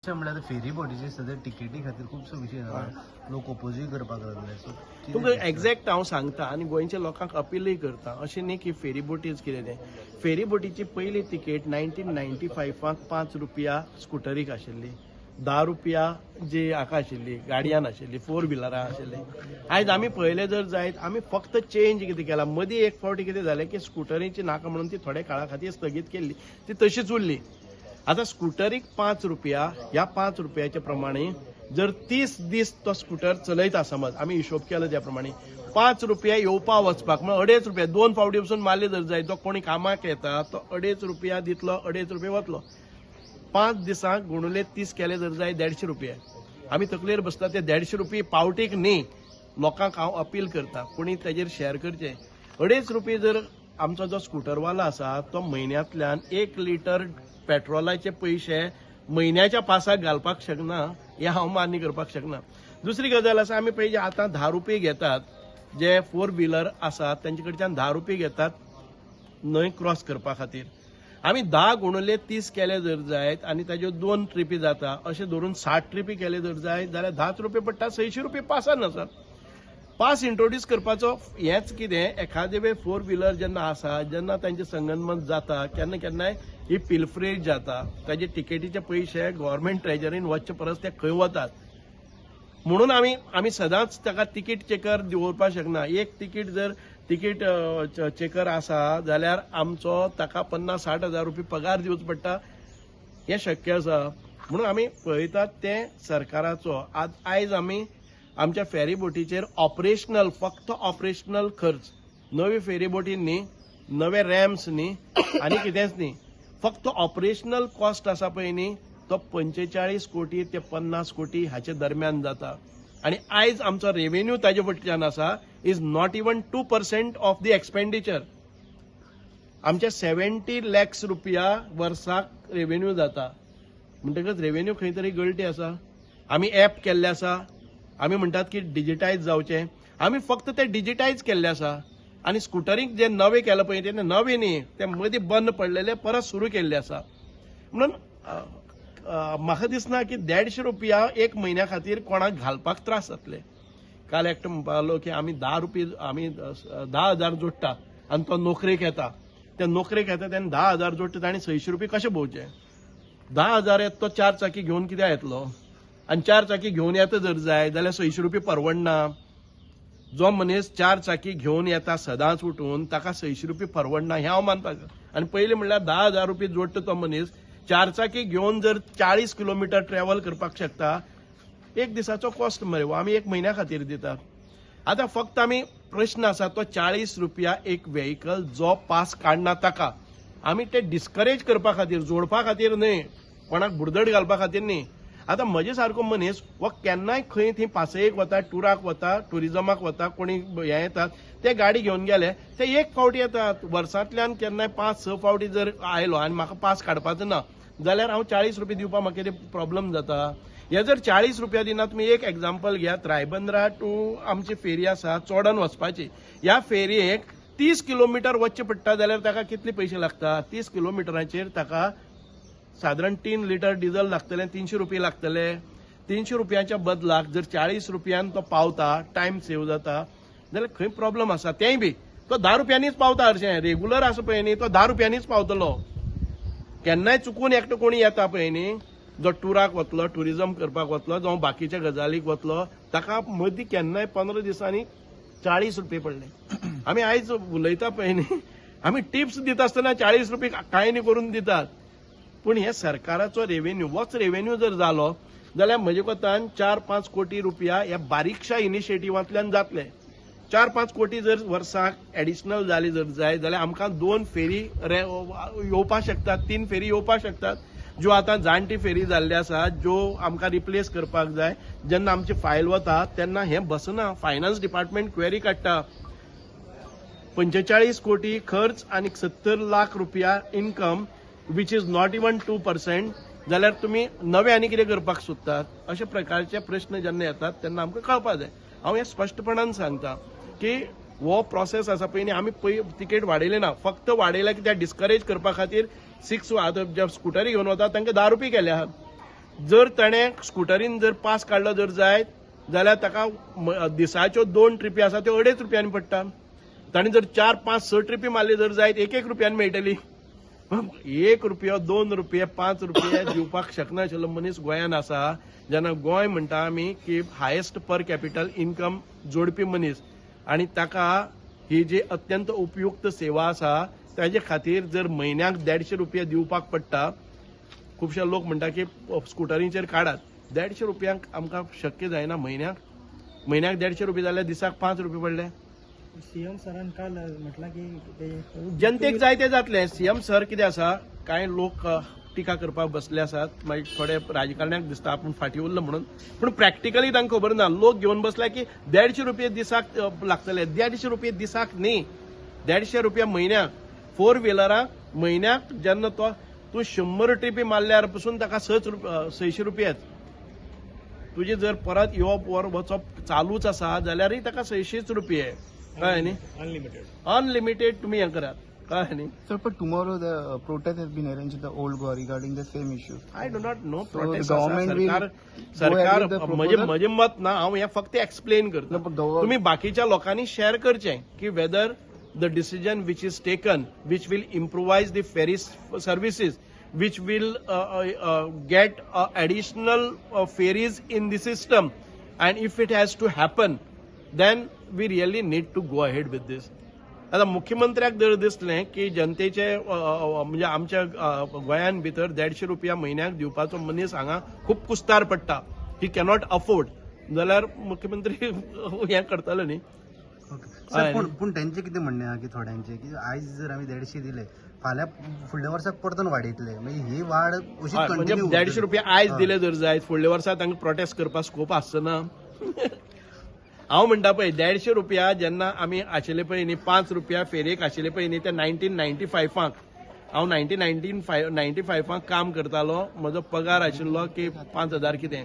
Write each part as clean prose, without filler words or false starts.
अशें म्हणल्यार आतां फेरी बोटीचे सद्या टिकेटी खातीर खुबसो विशय जाला, लोक ओपोजूय करपाक लागले. सो तुमकां एग्जॅक्ट हांव सांगता आनी गोंयच्या लोकांक अपीलय करता, अशें न्ही की फेरी बोटीच कितें तें. फेरी बोटीची पयली तिकेट 1995 5 रुपया स्कुटरीक आशिल्ली, 10 रुपया जी हाका आशिल्ली, गाडयान आशिल्ली, फोर व्हिलरां आशिल्ली. आयज आमी पळयलें जर जायत, आमी फक्त चेंज कितें केला. मदीं एक फावटी कितें जालें की स्कुटरीची नाका म्हणून ती थोड्या काळा खातीर स्थगीत केल्ली, ती तशीच उरली. आतां स्कुटरीक 5 रुपया, ह्या 5 रुपयाच्या प्रमाणे जर 30 दीस तो स्कुटर चलयता, समज आमी हिशोब केलो त्या प्रमाणे 5 रुपया येवपा वचपाक, म्हळ्यार 2.5 रुपया. दोन फावटी वचून मारले जर जाय, तो कोणी कामाक येता तो 2.5 रुपया दितलो, 2.5 रुपया वतलो. 5 दिसांक गुणुले 30 केले जर जाय 150 रुपया. आमी तकलेर बसता ते 150 रुपये पावटीक न्ही. लोकांक हांव अपील करता, कोणी तेजेर शेअर करचें. 2.5 रुपये जर आमचो जो स्कुटरवाला आसा तो म्हयन्यांतल्यान 1 लिटर पेट्रोलाचे पयशे म्हयन्याच्या पासाक घालपाक शकना, हें हांव मान्य करपाक शकना. दुसरी गजाल आसा, आमी पळय आतां 10 रुपये घेतात, जे फोर व्हिलर आसात तेंचे कडच्यान 10 रुपये घेतात न्हंय क्रॉस करपा खातीर. आमी 10 गुणुले 30 केले जर जायत आनी ताज्यो 2 ट्रिपी जाता, अशें धरून 60 ट्रिपी केले जर जायत जाल्यार 10 रुपये पडटा, 600 रुपये पासान आसा. पास इंट्रोड्यूस करपाचो हेंच कितें, एखादे वेळ फोर व्हिलर जेन्ना आसा, जेन्ना तांचे संगनमत जाता, केन्ना केन्नाय ही पिलफ्रेज जाता, ताजे टिकेटीचे पयशे गव्हर्मेंट ट्रेजरीन वचचे परस ते खंय वतात. म्हणून आमी आमी सदांच ताका तिकीट चेकर दवरपाक शकना. एक तिकीट जर तिकीट चेकर आसा जाल्यार आमचो ताका 50-60 हजार रुपया पगार दिवचो पडटा, हें शक्य आसा. म्हणून आमी पळयतात तें सरकाराचो. आयज आमी आमच्या फेरी बोटीचेर ऑपरेशनल, फक्त ऑपरेशनल खर्च, नवी फेरी बोटी न्ही, नवे रॅम्स न्ही आनी कितेंच न्ही, फक्त ऑपरेशनल कॉस्ट आसा पळय न्ही, तो 45 कोटी ते 50 कोटी हाचे दरम्यान जाता. आनी आयज आमचो रेवेन्यू ताजे फाटल्यान आसा is not even 2% of the expenditure. आमचे 70 लॅक्स रुपया वर्साक रेवेन्यू जाता, म्हणटकच रेवेन्यू खंय तरी गळटी आसा. आमी ऍप केल्ले आसा, आमी म्हणटात की डिजिटायज जावचें, आमी फक्त ते डिजिटायज केल्ले आसा. आनी स्कुटरीक जे नवे केलां पळय ते नवे न्ही, ते मदीं बंद पडलेले परत सुरू केल्ले आसा. म्हणून म्हाका दिसना की 150 रुपया एक म्हयन्या खातीर कोणाक घालपाक त्रास जातले. काल एकटो म्हणपाक लागलो की आमी 10 रुपये, आमी 10,000 जोडटा आनी तो नोकरेक येता, त्या नोकरेक येता तेन्ना 10,000 जोडटा ताणें 600 रुपये कशे भोवचे? 10,000 येत तो चार चाकी घेवन कित्याक येतलो? आनी चार चाकी घेवन येता जर जाय जाल्यार 600 रुपये परवडना. जो मनीस चार चाकी घेवन येता सदांच उठून ताका 600 रुपये परवडना हें हांव मानपाक. आनी पयलीं म्हणल्यार 10,000 रुपये जोडटा तो मनीस चार चाकी घेवन जर 40 किलोमिटर ट्रॅव्हल करपाक शकता, एक दिसाचो कॉस्ट मरे हो, आमी एक म्हयन्या खातीर दितात. आतां फक्त आमी प्रश्न आसा तो 40 रुपया एक व्हेकल जो पास काडना ताका आमी ते डिस्करेज करपा खातीर, जोडपा खातीर न्हय, कोणाक बुडदड घालपा खातीर न्ही. आतां म्हजे सारको मनीस हो केन्नाय खंय थंय पासयेक वता, टुराक वता, टुरिजमाक वता, कोणी हें येतात ते गाडी घेवन गेले, ते एक फावटी येतात वर्सांतल्यान केन्नाय 5-6 फावटी जर आयलो आनी म्हाका पास काडपाचो ना जाल्यार हांव 40 रुपया दिवपाक म्हाका कितें प्रॉब्लम जाता? हे जर 40 रुपया दिना, तुमी एक एग्जाम्पल घेयात, रायबंद्रा टू आमची फेरी आसा चोडण वचपाची, ह्या फेरयेक 30 किलोमिटर वचचें पडटा जाल्यार ताका कितले पयशे लागता? 30 किलोमिटराचेर ताका सादारण 3 लिटर डिझल लागतलें, 300 रुपये लागतले. 300 रुपयांच्या बदलाक जर 40 रुपयान तो पावता, टायम सेव जाता जाल्यार खंय प्रॉब्लम आसा? तेंय बी तो 10 रुपयांनीच पावता, हरशें रेगुलर आसा पळय न्ही तो 10 रुपयांनीच पावतलो. केन्नाय चुकून एकटो कोणी येता पळय न्ही, जो टुराक वतलो, टुरिजम करपाक वतलो, जावं बाकीच्या गजालीक वतलो, ताका मदीं केन्नाय 15 दिसांनी 40 रुपये पडले. आमी आयज उलयता पळय न्ही, आमी टिप्स दिता आसतना 40 रुपये कांय न्ही करून दितात. पूण हे सरकाराचो रेवेन्यू, होच रेवेन्यू जर जालो जाल्यार म्हजे कोतान 4-5 कोटी रुपया ह्या बारीकशा इनिशिएटिवांतल्यान जातले. 4-5 कोटी जर वर्साक एडिशनल जाली जर जाय जाल्यार आमकां 2 फेरी येवपाक शकतात, 3 फेरी येवपाक शकतात, ज्यो आतां जाणटी फेरी जाल्ली आसा, ज्यो आमकां रिप्लेस करपाक जाय. जेन्ना आमची फायल वता तेन्ना हें बसना, फायनान्स डिपार्टमेंट क्वेरी काडटा. 45 कोटी खर्च आनी 70 लाख रुपया income, which is not even 2%, जाल्यार तुमी नवे आनी कितें करपाक सोदतात? अशे प्रकारचे प्रश्न जेन्ना येतात तेन्ना आमकां कळपाक जाय. हांव हें स्पश्टपणान सांगता की हो प्रोसेस आसा पळय न्ही, आमी पळय तिकेट वाडयले ना, फक्त वाडयल्या कित्याक डिस्करेज करपा खातीर. 6 आतां जे स्कुटरी घेवन वता तांकां 10 रुपया केले आहात. जर ताणें स्कुटरीन जर पास काडलो जर जायत जाल्यार ताका दिसाच्यो दोन ट्रिपी आसा त्यो अडेच रुपयांनी पडटा. ताणें जर 4, 5, 6 ट्रिपी मारली जर जायत 1-1 रुपयान मेळटली. 1 रुपया, 2 रुपये, 5 रुपये दिवपाक शकनाशिल्लो मनीस गोंयान आसा. जेन्ना गोंय म्हणटा आमी की हायेस्ट पर कॅपिटल इन्कम जोडपी मनीस आनी ताका ही जी अत्यंत उपयुक्त सेवा आसा ताजे खातीर जर म्हयन्याक 150 रुपया दिवपाक पडटा. खुबशे लोक म्हणटा की स्कुटरींचेर काडात. 150 रुपयांक आमकां शक्य जायना म्हयन्याक. म्हयन्याक 150 रुपया जाल्यार दिसाक 5 रुपया पडले. सीएम सरान काल म्हटलां की ते जनतेक जाय ते जातलें. सीएम सर कितें आसा, कांय लोक टिका करपाक बसले आसात. मागीर थोडे राजकारण्याक दिसता आपूण फाटीं उरलो म्हणून, पूण प्रॅक्टिकली तांकां खबर ना. लोक घेवन बसले की 150 रुपये दिसाक लागतले. 150 रुपये दिसाक न्ही, 150 रुपया म्हयन्याक. फोर व्हिलराक म्हयन्याक जेन्ना तो तूं 100 ट्रिपी मारल्यार पसून ताका 600 रुपयाच. तुजें जर परत येवप वर वचप चालूच आसा जाल्यारय ताका 600च रुपये. कळ्ळें न्ही? अनलिमिटेड. अनलिमिटेड तुमी हें करात. कळ्ळें न्ही? Sir, but tomorrow the protest has been arranged in the Old Goa regarding the same issue. I do not know. So the government will सरकार go ahead सरकार with the म्हजें proposal? म्हजें मत ना, हांव हें फक्त एक्सप्लेन करता. No, but government- तुमी बाकीच्या लोकांनी शेअर करचें की whether the decision which is taken, which will improvise the ferry services, which will get additional ferries in the system, and if it has to happen, then we really need to go ahead with this. आतां मुख्यमंत्र्याक जर दिसलें की जनतेचे म्हणजे आमच्या गोंयान भितर 150 रुपया म्हयन्याक दिवपाचो मनीस हांगा खूब कुस्तार पडटा, ही कॅनॉट अफोर्ड, जाल्यार मुख्यमंत्री हें करतलो न्ही. ओके हय. सर, पूण पूण तेंचें कितें म्हणणें आहा की थोड्यांचें की आयज जर आमी 150 दिले, फाल्यां फुडल्या वर्साक परतून वाडयतले, मागीर ही वाड अशीच हय, म्हणजे कंटिन्यू. 150 रुपया आयज दिले जर जायत, फुडल्या वर्सा तांकां प्रोटेस्ट करपाक स्कोप आसचो ना. हांव म्हणटा पळय, 150 रुपया जेन्ना आमी आशिल्ले पळय न्ही, 5 रुपया फेरयेक आशिल्ले पळय न्ही, ते 1995 हांव 1995 95 काम करतालो. म्हजो पगार आशिल्लो की 5,000 कितें.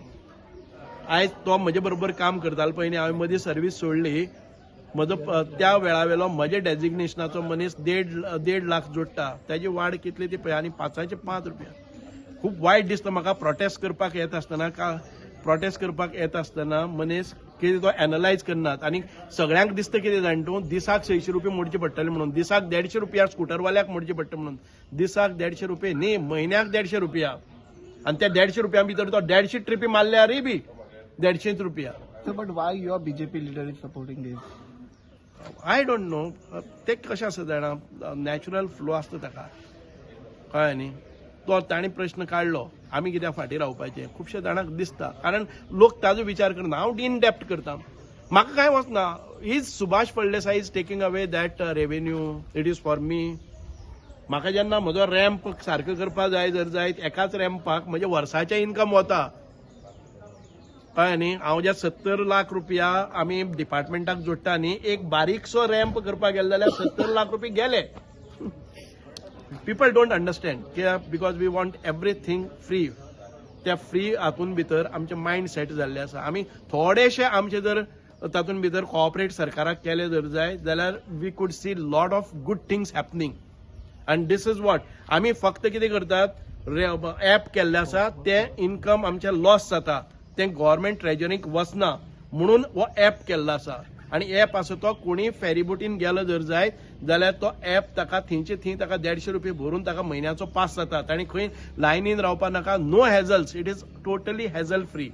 आयज तो म्हजे बरोबर काम करतालो पळय न्ही, हांवें मदीं सर्वीस सोडली. म्हजो त्या वेळा वेलो म्हजे डेजिग्नेशनाचो मनीस 1.5 लाख जोडटा. ताजी वाड कितली ती पळय आनी पांचाचे 5 रुपया. खूब वायट दिसता म्हाका. प्रोटेस्ट करपाक येता आसतना का प्रोटेस्ट करपाक येता आसतना मनीस कितें तो एनलायज करनात आनी सगळ्यांक दिसता कितें जाण तूं, दिसाक 600 रुपया मोडचे पडटले म्हणून, दिसाक 150 रुपया स्कुटरवाल्याक मोडचे पडटा म्हणून. दिसाक 150 रुपये न्ही, म्हयन्याक 150 रुपया. आनी त्या 150 रुपया भितर तो 150 ट्रिपी मारल्यारय बी 150च रुपया. Sir, but why your BJP leader is supporting this? I don't know. ते कशें आसा जाणा, नॅचरल फ्लो आसता ताका. कळ्ळें न्ही? तो ताणें प्रश्न काडलो, आमी कित्याक फाटीं रावपाचें? खुबशे जाणांक दिसता, कारण लोक ताजो विचार करना. हांव इन डेप्थ करता, म्हाका कांय वचना. Is Subhash Phaldesai is taking away that revenue, it is for me. म्हाका जेन्ना म्हजो रॅम्प सारको करपाक जाय जर जायत, एकाच रॅम्पाक म्हजें वर्साचें इन्कम वता. कळ्ळें न्ही? हांव जे 70 लाख रुपया आमी डिपार्टमेंटाक जोडटा न्ही, एक बारीकसो रॅम्प करपाक गेले जाल्यार 70 लाख रुपया गेले. People don't understand कित्याक, because we want everything free. त्या फ्री हातून भितर आमचें मायंड सेट जाल्लें आसा. आमी थोडेशे आमचे जर तातूंत भितर कॉपरेट सरकाराक केलें जर जाय जाल्यार we could see lot of good things happening. And this is what आमी फक्त कितें करतात, ऍप केल्लें आसा, तें इन्कम आमचें लॉस जाता, तें गव्हर्मेंट ट्रेजरीक वचना म्हणून हो ऍप केल्लो आसा. आनी ऍप आसा तो कोणीय फेरीबोटीन गेलो जर जायत जाल्यार तो ऍप ताका थंयचे थंय ताका 150 रुपये भरून ताका म्हयन्याचो पास जाता. ताणी खंय लायनीन रावपा नाका. No hassles, it is totally hassle free.